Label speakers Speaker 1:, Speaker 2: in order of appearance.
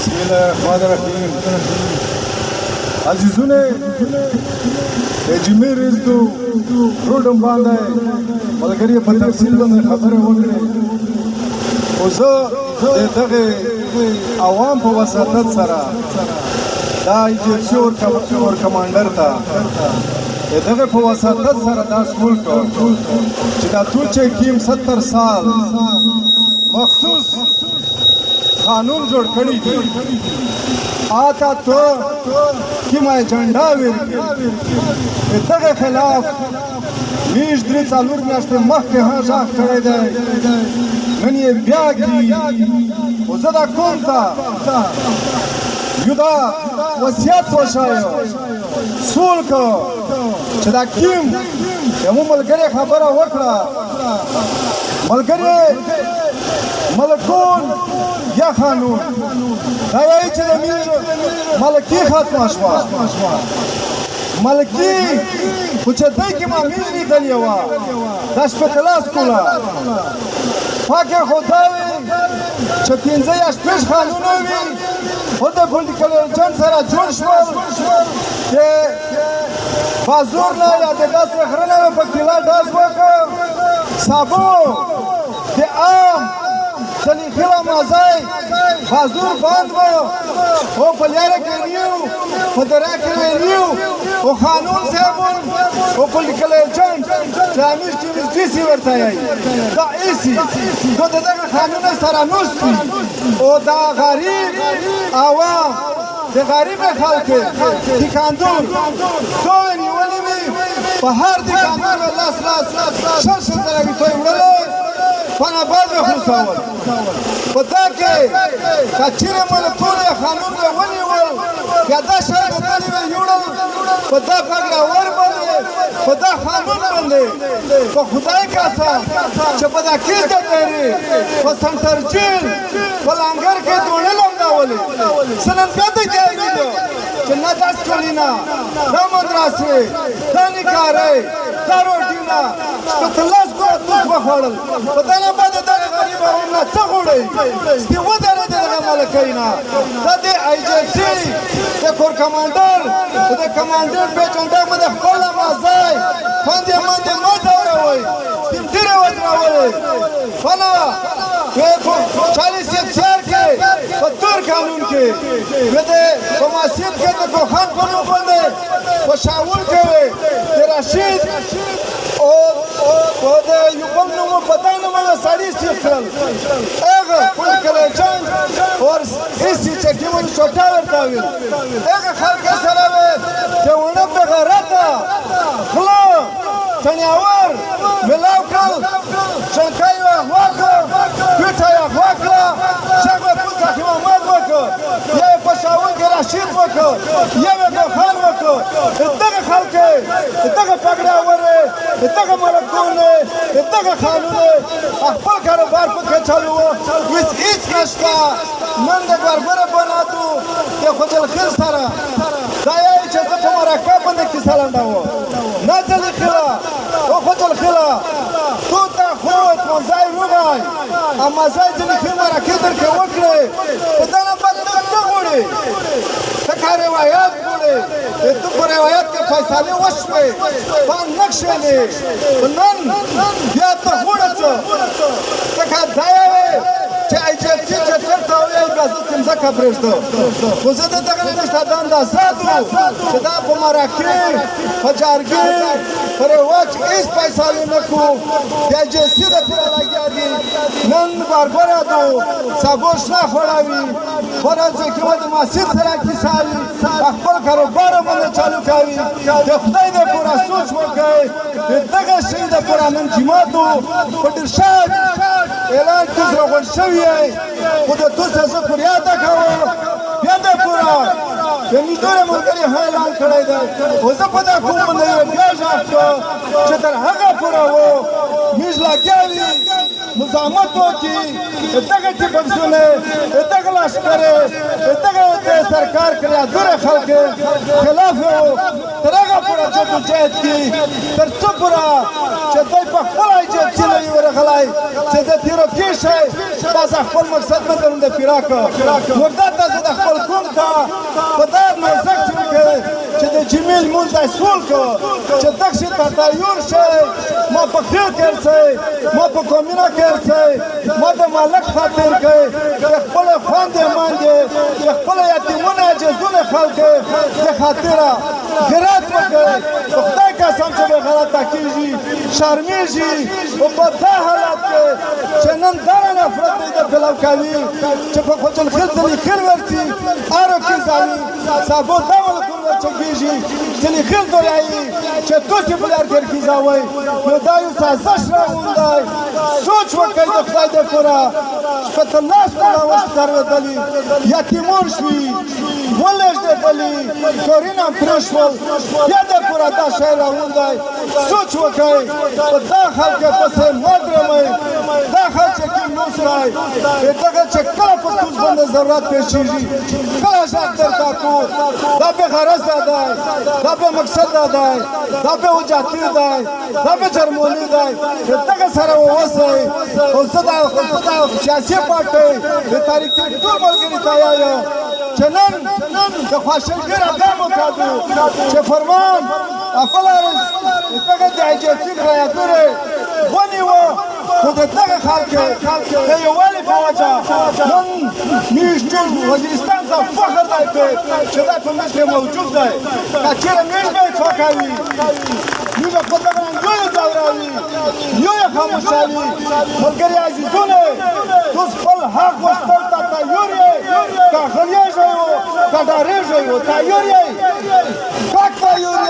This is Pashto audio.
Speaker 1: بسم الله الرحمن الرحیم. عزیزونه، د جمعې ورځ دو روډم باندې ملګری په تفصیل باندې خبره وکړي، خو زه د دغه عوام په وساطت سره دا آی جی ایف سي اور کمانډر ته د دغه په وساطت سره دا سول کو چې دا تو چې کیم 70 سال مخصوص قانون جوړ کړی دی، آتا تو کیما ایجنډا ورکړي، دغه خلاف میش 3-4 میاشتې مخکې هم غږ کړی دی، نن یې بیا کی. خو زه دا کوم ته یو دا وصیت وشایو سول کو چې دا کیم یو ملګری خبره وکړه، ملګری ملکون یا خانون دا وایي چې د میر ملکی ختمه شوه. ملکی خو چې دی کې ما میر لیدلې وه، دا شپږ کوله پاکه خدای وي چې 5 یا 6 خانونه وي، خو د پولیټیکل ایجنټ سره جوړ شول چې بازور نه یا د داسې غره نه په کلا ډز وکړ، سابو د عام سلیخیلا مازای بازور بند و او په لاره کې نیو، په دره کې نیو، او قانون صاحبون او پولیټیکل ایجنټ چې امیر چې ډي سي ورته یې دا ایسي نو د دغه قانون سره نوستي، او دا غریب عوام د غریب خلک دکاندور دوی نیولې وي، په هر دکاندور لاس لاس 20 20 زره روپۍ وړلې، فانا بعد یې خلاصول. په دا کې که چېرې ملکونه قانون یې ونیول یا دا شی د دلې یې یوړل، په دا پګړه ور باندې، په دا قانون باندې، په خدای قسم چې په دا کې د تیرې په سنټر جیل په لنګر کې دوړل هم راولي. سنن بیا د کې چې نه دا سکولونه، دا مدرسې، دا نکارۍ، دا روټیونه چې لاس ګوره توت وخوړل، په دا نه باندې دغه غریب عوام نه څه غوړئ؟ چې ودرېدې دغه ملکۍ نه، دا د آی جي ایف سي د کور کمانډر د کمانډر په جنډه مو د خپل مازای خوندې مندې مه ځوروئ، سیم ډېره ودرولې فنا په 40 ایف سي آر کې په تور قانون کې د په مسجد کې د کوخان په نوم باندې، په شاول کې د رشید او د یو بل نوم په دا نوم سړي سیخ کړل، هغه پولیټیکل ایجنټ اور ایسي چې کیمون چوټا ورته ویل، هغه خلک سره وې چې ونه بغیرته غله څڼیاور ملاو کړل، شنکۍ یې اغوا کړه، پیټه یې اغوا کړه، شغ یې پل سخي محمد وکړ، یو یې په شاول کې رشید وکړ، یو یې ګوخان وکړ. دغه خلک، دغه پګړه ورې، دغه ملکونه، دغه خانونه خپل کاروبار پکې چالو و، اوس هېڅ نشته. نن د ګربره بناتو د خجل خیل سره دا یې چې زه په مرکه باندې کیسه لنډوم، نه ځلې خیله او خجل خیله تو ته خود منځای روغای اما ځای ځلې خیل مرکې درکې وکړې، په دا نه بد څه غوړې؟ ته که روایت غوړې، ته په روایت کې فیصلې وشوې، په نکشلې، نن بیا ته غوړه څه؟ ته که دا یې چې آی جي ایف سي چې چېرته ویل، بیا زه ځمکه پرېږدم، خو زه د دغه نه دا اندازه دو چې دا په مرکې، په جرګې، په رواج هېڅ فیصلې نه کوو، د آی جي ایف سي د پیره لګیا دي. نن بربره دو سبو شنه خوړوي، بره ځکه د مسجد سره کیسه وي، خپل کاروبار باندې چالو کوي. د خدای د پوره سوچ وکړئ، د دغه شي د پوره نن جماعت په ډېر ښه اعلان کې زړه غونډ شوی یې، خو د تو څه زه فریاد کوم بیا د پوره د نږدې ملګري هم اعلان کړی دی، خو زه په دا کوم باندې یې بیا غږ کړ چې تر هغه پوره و موږ لګیا وي مزاحمت وکړي، دغه ټیپکسونه، دغه لښکرې، دغه د سرکار کریادور خلک خلاف و تر هغه پوره جدوجهد کړي، تر څو پوره چې دوی په خپل ایجنسي نه وي ورغلی چې د تیرو کې شي، تاسو خپل مقصد نه درنده پیرا کړ. نو دا تاسو شئ د خپل قوم ته په دا نوزک چې وکړئ چې د جمعې لمونځ دی سول کو چې دغسې تطیر شئ، ما په خیر کړ شئ، ما په کومینه کړ شئ، ما د مالک خاطر کړئ، د خپل خوندې ماندې، د خپل یتیمونه عجزونه خلک د خاطره غیرت وکړئ. په خدای قسم چې بې غیرته کېږي، شرمېږي. او په دا حالت کې چې نن دغه نفرت دی د پلو کوي چې په خوجل خېل ځلې خېل ورځي ارو کې ځایي سبو دا ولکون ورچکېږي ځلې خېل دوریایي چې توسې په لار کې ځاوئ. نو دا یو سازش راوون دی. سوچ وکړئ د خدای دپاره چې په لاس کله وخت درودلي یتیمون شوي، ولېږدېدلي، کورونه هم پرې شول، بیا د پوره دا شی راوون دی. سوچ وکړئ، په دا خلک پسې مه درمئ. دا خلک چې کوم لوستی دغه چې کله په کوز باندې ضرورت پېښېږي، کله غږ درته کو، دا بې غرضه دی، دا بې مقصده دی، دا بې وجاتي دی، دا بې جرموني دی، دغه سره واوسئ. خو زه د سیاسي پارټۍ د تاریخي ټول ملګري تیار یم چې نن د خواشلګر ادم وکړو چې فرمان خپل دغه د عجیبي رایتورې ونیوه. خو د دغه خلک د یووالي په وجه نن موږ ټول وزیرستان ته فخر دی چې دا په موږ کې موجود دی. که چېرې موږ به یې څوکوي، موږ خپل دغه یو یې ځوروي، یو یې خاموشوي. ملګري عزیزونه، تاسو خپل حق غوښتل ته تیار یئ، که غلیږئ که ډارېږئ، تیار یئ، پاک تیار یئ.